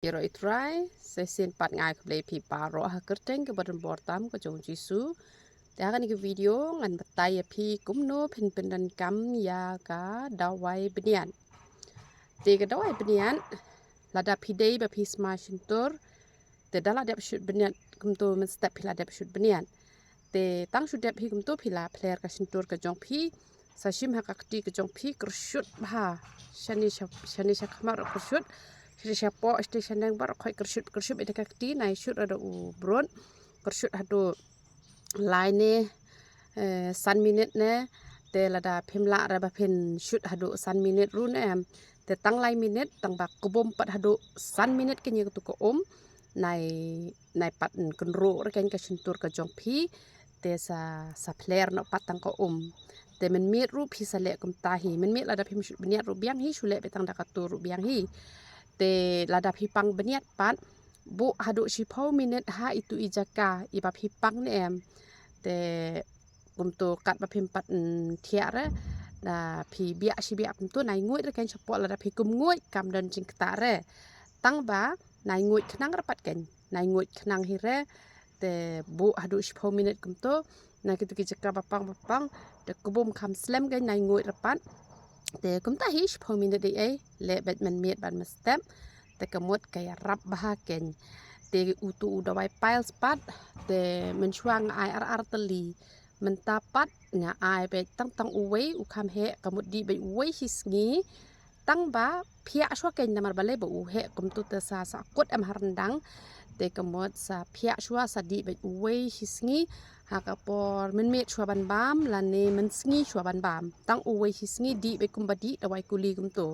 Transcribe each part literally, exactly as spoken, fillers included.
Ïaroh ïa u Trai, sa shisien pat nga ai khublei ïa phi baroh ha ka kyrteng kaba donbor tam ka jong u Jisu. Te ha kane ka video ngan batai ïa phi kumno phin pyndonkam ïa ka dawai bniat. Te ka dawai bniat, lada phi dei ba phi sma shyntur, te da la dep shoot bniat kumto mynstep phi la dep shoot bniat. Te tang shu dep hi kumto phi la phler ka shyntur ka jong phi, sa shim ha ka kti ka jong phi, kyrshut bha. Shane sha, shane sha khmat ruh kyrshut, shane shapoh, shane shaneng baroh khoit kyrshut, kyrshut ïa ka kti, nai shoot haduh u brot, kyrshut haduh lai ne, eh, san minit ne, te lada phim lah re ba phin shoot haduh san minit ruh ne em. Te tang lai minit, tang ba kbum pat haduh san minit kane katu ka um, nai, nai pat kynroh re kane ka shyntur ka jong phi, te sa, sa phler noh pat tang ka um. Te mynmiet ruh phi sa leh kumta hi, mynmiet lada phim shoot bniat ruh biang hi, shu leh beit tang da katu ruh biang hi. Te lada phi pang bniat pat, buh haduh shiphew minit ha itu i jaka iba phi pang ne em. Te kumto katba phim pat, mm, thiah re, da phi biah shi biah kumto nai nguid re kane shapoh, lada phi kum nguid kam don jingktah re. Tang ba nai nguid khnang re pat kane, nai nguid khnang hi re. Te buh haduh shiphew minit kumto, na kitu ki jaka ba pang ba pang, te kbum kham slem kane nai nguid re pat. Te kumta hi shiphew minit ei ei, leh beit mynmiet bad mynstep. Te ka mut ka ïarap bha kane. Te utu u dawai piles pat, te mynshuwa nga ai ar ar tylli. Mynta pat nga ai beit tang tang uwei, u kham heh, ka mut dih beit uwei shi sngi. Tang ba phiah shuwa kane namar balei ba u heh kumto te sa, sa kut em ha ryndang. Te ka mut sa phiah shuwa, sa dih beit uwei shi sngi, ha ka por mynmiet shuwa ban bam lane mynsngi shuwa ban bam. Tang uwei shi sngi, dih beit kumba dih dawai kuli kumto.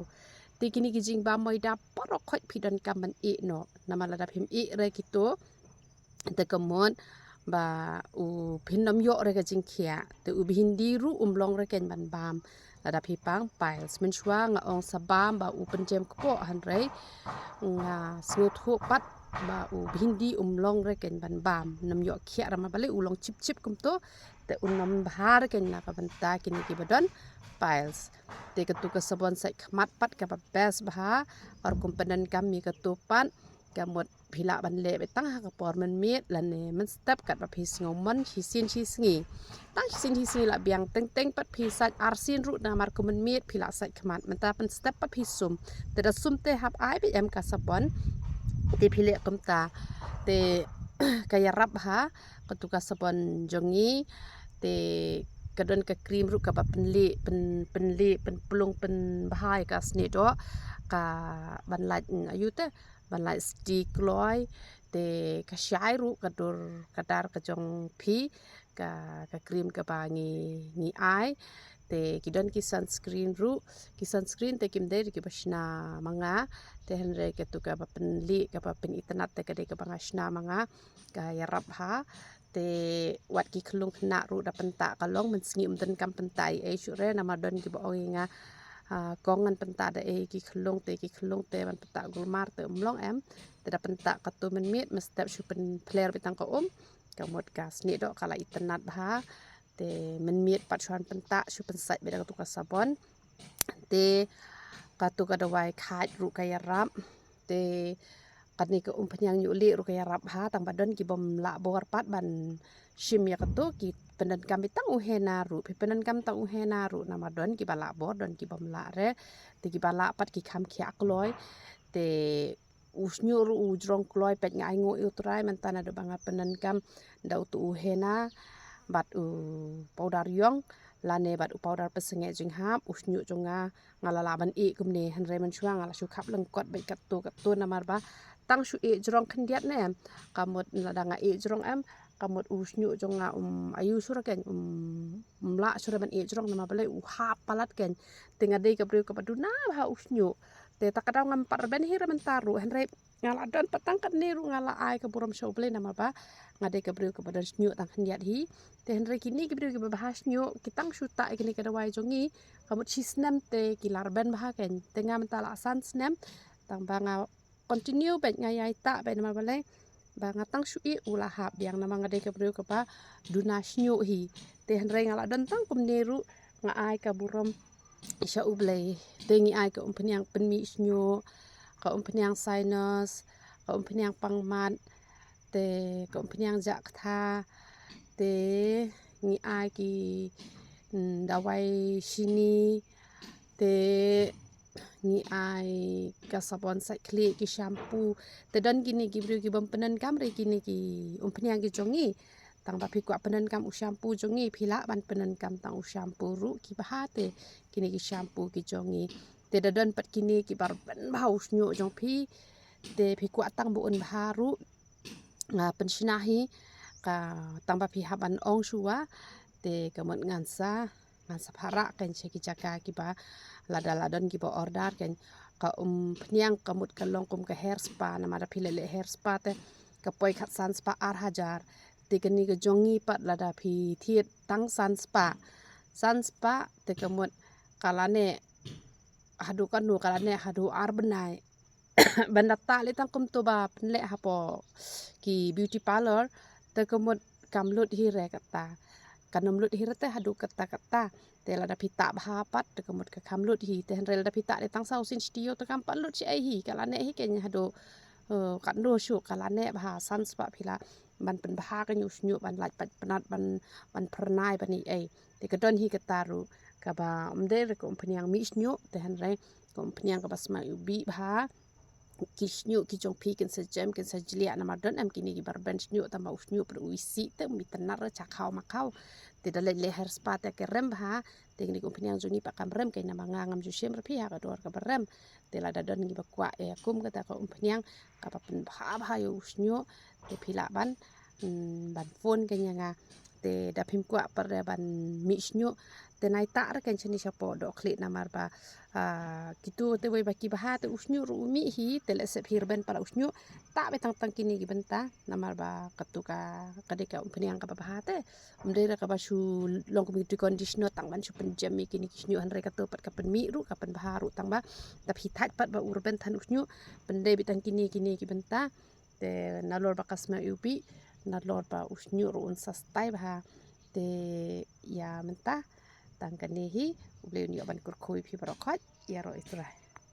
Te kine ki jingbam maida baroh khoit phi donkam ban ïeh noh, namar lada phim ïeh re kito, te ka mut ba u phin nym ïoh re ka jingkhiah. Te u bhindi ruh um long re kane ban bam lada phi pang piles. Mynshuwa nga ong sa bam ba u pynjem kpoh, hynrei nga sngewthuh pat ba u bhindi um long re kane ban bam, nym ïoh khiah re namar balei u long chip chip kumto. Te un nym bha re kane, na ka bynta kine kiba don piles. Te katu ka sabon sait khmat pat kaba best bha, or kum pyndonkam ïa katu pat, ka mut phi lah ban leh beit tang ha ka por mynmiet lane mynstep katba phi sngewmon, shisien shi sngi. Tang shisien shi sngi lah biang, teng teng pat phi sait arsien ruh namar ka mynmiet phi lah sait khmat, mynta pynstep pat phi sum. Te da sum te hap ai beit em ka sabon. Te phi leh kumta. Te ka ïarap bha katu ka sabon jong ngi. Te ka don ka cream ruh kaba pynlieh, pyn, pynlieh, pynplung, pynbha ïa ka snieh doh, ka ban lait, mm, ayu te, ban lait sti kloi. Te ka shai ruh ka dur ka dar ka jong phi, ka, ka cream kaba ngi, ngi ai. Te ki don ki sunscreen ruh, ki sunscreen te kim dei ruh kiba shna ma nga. Te hynrei katu kaba pynlieh, kaba pynitynnad te ka dei kaba nga shna ma nga, ka ïarap bha. Te wat ki khyllung khynnah ruh da pyntah ka long, mynsngi um donkam pyntah ei ei shuh re, namar don kiba ong ïa nga, ah, kong ngan pyntah da ei ki khyllung, te ki khyllung te ban pyntah gulmar te um long em. Te da pyntah katu mynmiet, mynstep shu pynphler beit tang ka um. Ka mut ka snieh doh ka la itynnad bha. Te mynmiet pat shu wan pyntah, shu pynsait beit da katu ka sabon. Te katu ka dawai khait ruh ka ïarap. Te kane ka umphniang ñiuhlieh ruh ka ïarap bha, tang ba don kibym lah bor pat ban shim ïa katu, ki pyndonkam beit tang u henna ruh, phi pyndonkam tang u henna ruh, namar don kiba lah bor, don kibym lah re. Te kiba lah pat ki kham khiah kloi. Te u shñiuh ruh u jrong kloi, peit nga ainguh ïa u Trai mynta naduh ba nga pyndonkam da utu u henna bad u powder ïong lane bad u powder pynsangeh jinghap, u shñiuh jong nga nga la lah ban ïeh kumne, hynrei mynshuwa nga la shu khap lyngkot beit katto katto namar ba tang shu ïeh jrong khyndiat ne em. Ka mut lada nga ïeh jrong em, ka mut u shñiuh jong nga um ayu shuh re keiñ, um, um lah shuh re ban ïeh jrong namar balei u hap palat keiñ. Te nga dei ka briew kaba duna bha u shñiuh. Te ta ka daw ngam pat rben hi re mynta ruh, hynrei nga la don pat tang katne ruh nga la ai ka burom sha U Blei namar ba nga dei ka briew kaba don shñiuh tang khyndiat hi. Te hynrei kine ki briew kiba bha shñiuh ki tang shu tah ïa kane ka dawai jong ngi ka mut shi snem te ki la rben bha keiñ. Te nga mynta la san snem tang ba nga continue beit, nga ïai tah beit namar balei ba nga tang shu ïeh u la hap biang namar nga dei ka briew kaba duna shñiuh hi. Te hynrei nga la don tang kumne ruh nga ai ka burom sha U Blei. Te ngi ai ka umphniang pynmih shñiuh, ka umphniang sinus, ka umphniang pangmat, te ka umphniang jaktha, te ngi ai ki, mm, dawai shini, te ngi ai ka sabon sait khlieh, ki shampoo. Te don kine ki briew ki bym pyndonkam re kine ki umphniang ki jong ngi. Tang ba phi kwah pyndonkam u shampoo jong ngi, phi lah ban pyndonkam tang u shampoo ruh ki bha te kine ki shampoo ki jong ngi. Te da don pat kine ki ba rben bha u shñiuh jong phi. Te phi kwah tang ba un bha ruh, nga pynshna hi, ka tang ba phi hap ban ong shuwa. Te ka mut ngan sa, ngan sa pharah kein sha ki jaka kiba lada la don kiba order kein. Ka umphniang ka mut ka long kum ka hair spa, namar da phi leh leh hair spa te ka poi khatsan spah ar hajar. Te kane ka jong ngi pat lada phi thied tang san spah, san spah te ka mut ka la neh haduh katno, ka la neh haduh ar bnai. Ban da tah leh tang kumto ba pynleh hapoh ki beauty parlour, te ka mut kam lut hi re kata. Kan ym lut hi re te haduh kata kata. Te lada phi tah bha pat te ka mut ka kham lut hi. Te hynrei lada phi tah leh tang saw sien shi taïew te kam pat lut shi ei hi, ka la neh hi kein haduh, eh, katno shuh, ka la neh bha. San spah phi lah ban pynbha kein u shñiuh, ban lait pat pynat, ban, ban phyrnai, ban ei ei. Te ka don hi kata ruh kaba ym dei re ka umphniang mih shñiuh, te hynrei ka umphniang kaba sma u bih bha. Ki shñiuh ki jong phi kin sa jem, kin sa jliah, namar don em kine ki ba rben shñiuh, tang ba u shñiuh pat u isih te um itynnad re cha khaw ma khaw. Te da leh leh hair spa te ka rem bha. Te kine ki umphniang jong ngi pat kam rem kein, namar nga ngam ju shim re phi ha ka dor kaba rem. Te lada don ngi ba kwah ïa kum kata ka umphniang kaba pynbha bha ïa u shñiuh, te phi lah ban, mm, ban phone kein ïa nga. Te da phim kwah pat re ban mih shñiuh, te nai tah re kein shane shapoh dohkhlieh, namar ba, ah, kito te wei ba ki bha te u shñiuh ruh u mih hi, te lehse phi rben pat u shñiuh, tah beit tang tang kine ki bynta, namar ba kato ka, ka dei ka umphniang kaba bha te. Ym dei re kaba shu long kum ki conditioner tang ban shu pynjem ïa kine ki shñiuh, hynrei kato pat ka pynmih ruh, ka pynbha ruh, tang ba da phi thait pat ba u rben than u shñiuh, pyndei beit tang kine, kine ki bynta. Te nalor ba ka sma u bih, nalor ba u shñiuh ruh un sa style bha. Te ïa mynta tang kane hi, U Blei un ïoh ban kyrkhu ïa phi baroh khoit, ïaroh Israel.